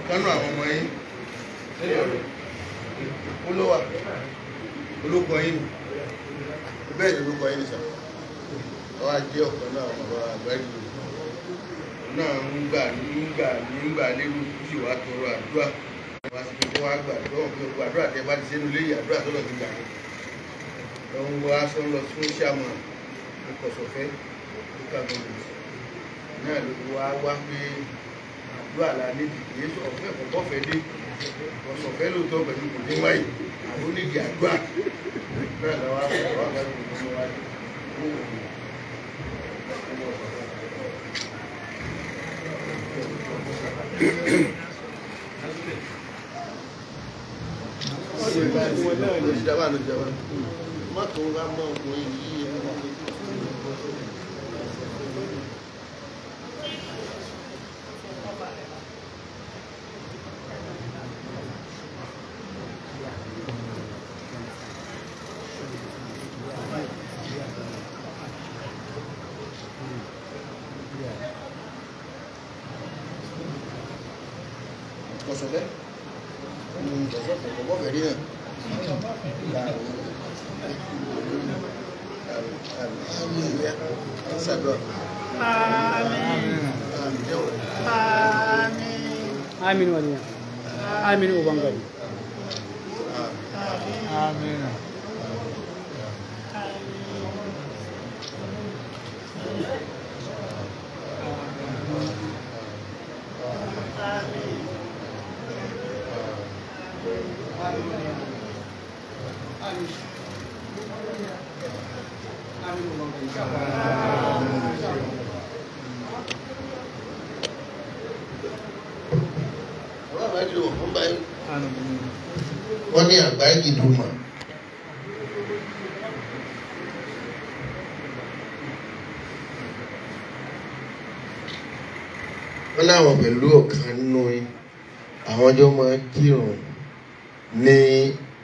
Ọ̀kan náà àwọn ọmọ yín olówà olóko yín bẹ́ẹ̀ ni olóko yín sà. Wọ́n á jẹ́ ọ̀kan náà àwọn bàbá àgbáyé náà ń gbà lérò sì wá tọrọ àdúrà. Wọ́n á sì fi kó wá gbàdúrà òun pé àdúrà tẹ bá ti sẹ́nu léyìí àdúrà tó lọ ti gbà. Lọ́n wá sọ lọ fún sàmà ìkọ̀sọ̀fẹ́ local government náà ló wá wá pé àdúrà la nídìí kì í sọ ọ̀fẹ́ kọ̀ọ̀fẹ́ dé ọ̀sọ̀fẹ́ lóòótọ́ pẹ̀lú kò ní wáyé àwọn onídìí àdúrà náà lọ́wọ́ àwọn àgbà tó ń wáyé. Kọsọfẹ kọsọfẹ kọbọfẹ rí náà. Amin waliya. Amin ubangari. Amin. Wọ́n ní àgbáyé ìdùnmọ̀. Wọ́n láwọn pẹ̀lú ọ̀kan nínú àwọn ọjọ́ máa kírun ní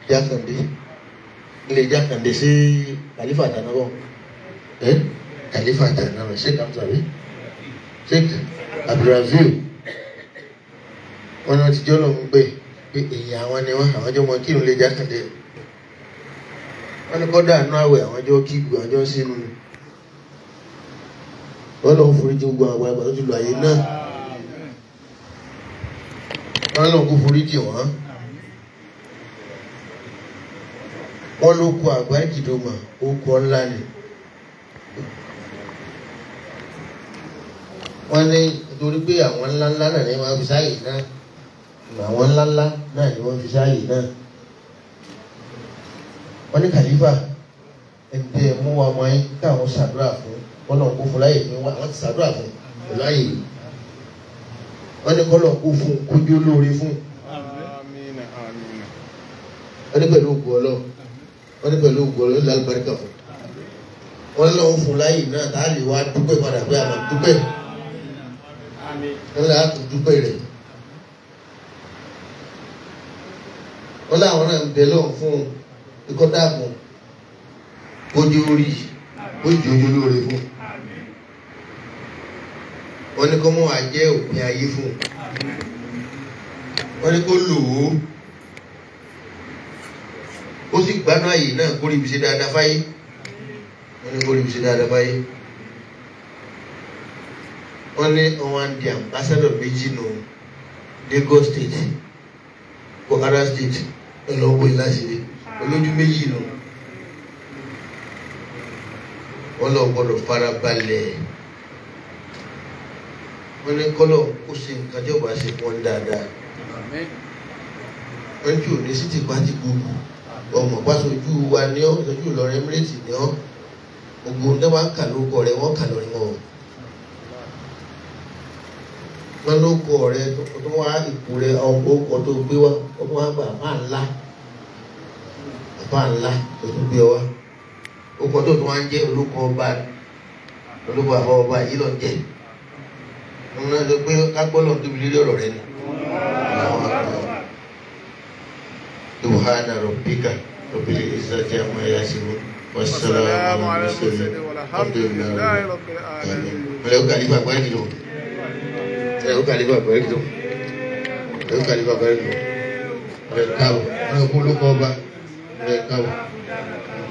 Jákàndé ilé Jákàndé sí Khalifa Àtànábọ̀ Khalifa Àtànábọ̀ Sheikh Hamza Sheikh Abdulrafiu wọn ni wọ́n ti jọ́ lọ́mú pé pé èyí àwọn ni wọn àwọn jọ mọ kírun lè Jákàndé wọn ni kọ́dà àánú àwẹ̀ àwọn jọ kí gbogbo àwọn jọ ń sínú ni wọn lọ́wọ́ foríjì gbogbo àwọn àgbàlagbà tó ti lọ àyè náà wọn lọ́wọ́ kó foríjì wọn wọn ló kó àgbá ìdìdòmà ó kọ ńlá ni wọn ní nítorí pé àwọn ńláńlá náà ni wọn fi sáyè náà àwọn ńláńlá náà ni wọ́n fi sáàyè náà wọ́n ní Khalifa ẹ̀ǹtẹ̀ mú wa mọ́ yín káwọn ṣàdúrà fún kọ́lọ̀ kó fún láyè fún wa wọ́n ti ṣàdúrà fún pẹ̀lú àyè wọ́n ní kọ́lọ̀ kó fún kójú lóore fún wọ́n ní pẹ̀lú ògùn ọlọ́ wọ́n ní pẹ̀lú ògùn ọlọ́ ìlú alùbáríkà fún wọ́n lọ́wọ́ fún láyè náà tá a lè wá dúpẹ́ padà pé àmọ́ dúpẹ́ wọ́n lè á tún dúpẹ́ rẹ̀. Wọ́n láwọn náà ń bẹ lọ́hùn fún ikọ́ dààmú kójú orí kójú ojú lóore fún wọ́n ní kó mọ́ wá jẹ́ òpin ayé fún wọ́n ní kó lò ó ó sì gbádùn àyè náà kó rí ibi ṣe dáadáa fáyé wọ́n ní kó rí ibi ṣe dáadáa fáyé wọ́n ní wọ́n á di ambassador méjì nù Lagos State. Kwara State ọlọ́wọ́ ìlàsìrè olójú méjì nù wọ́n lọ gbọ́dọ̀ farabalẹ̀ wọ́n ní kọ́lọ̀ kó ṣe nǹkan tí ó bá ṣe fún wọn dáadáa wọ́n tí ò ní sí tìpátì gbogbo ọmọ pàṣojú wa ní ọ́ ìtọ́jú Ìlọrin Emirate ní ọ́ gbogbo ní wọ́n kà lóko rẹ̀ wọ́n kà lórí wọn wọn ló kọ rẹ tó wá ipò rẹ ọkọ tó gbé wá ọkọ wa gba àbá ńlá tó tún gbé wá ọkọ tó tún wá ń jẹ olóko ọba olóko àbá ọba yìí lọ jẹ wọn náà sọ pé kágbọ́lọ̀ tóbi lórí ọ̀rọ̀ rẹ ni. Subhana rabbika rabbil izzati amma yasifun wassalamu ala mursalin walhamdulillahi rabbil alamin. Ẹ̀rọ kàlífà gbáyìí lọ. Ẹ̀rọ kàlífà gbáyìí lọ. Ẹ̀rọ kàlífà bá rẹ̀ lọ. Ọ̀rẹ́ káàbọ̀. Ọ̀rẹ́ kún ló kọ́ ọba. Ọ̀rẹ́ káàbọ̀.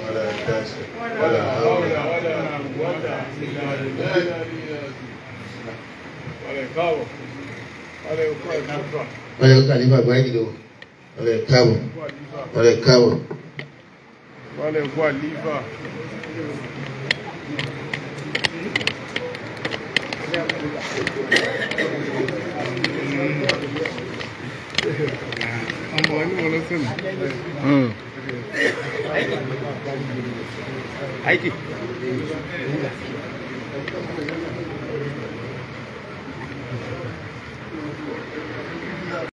Ọ̀rẹ́ dáṣẹ̀. Ọ̀rẹ́ káàbọ̀. Ọ̀rẹ́ kàlífà bá rẹ̀ lọ. Ọ̀rẹ́ káàbọ̀. Ọ̀rẹ́ káàbọ̀. Wale kwa liva. Aiki.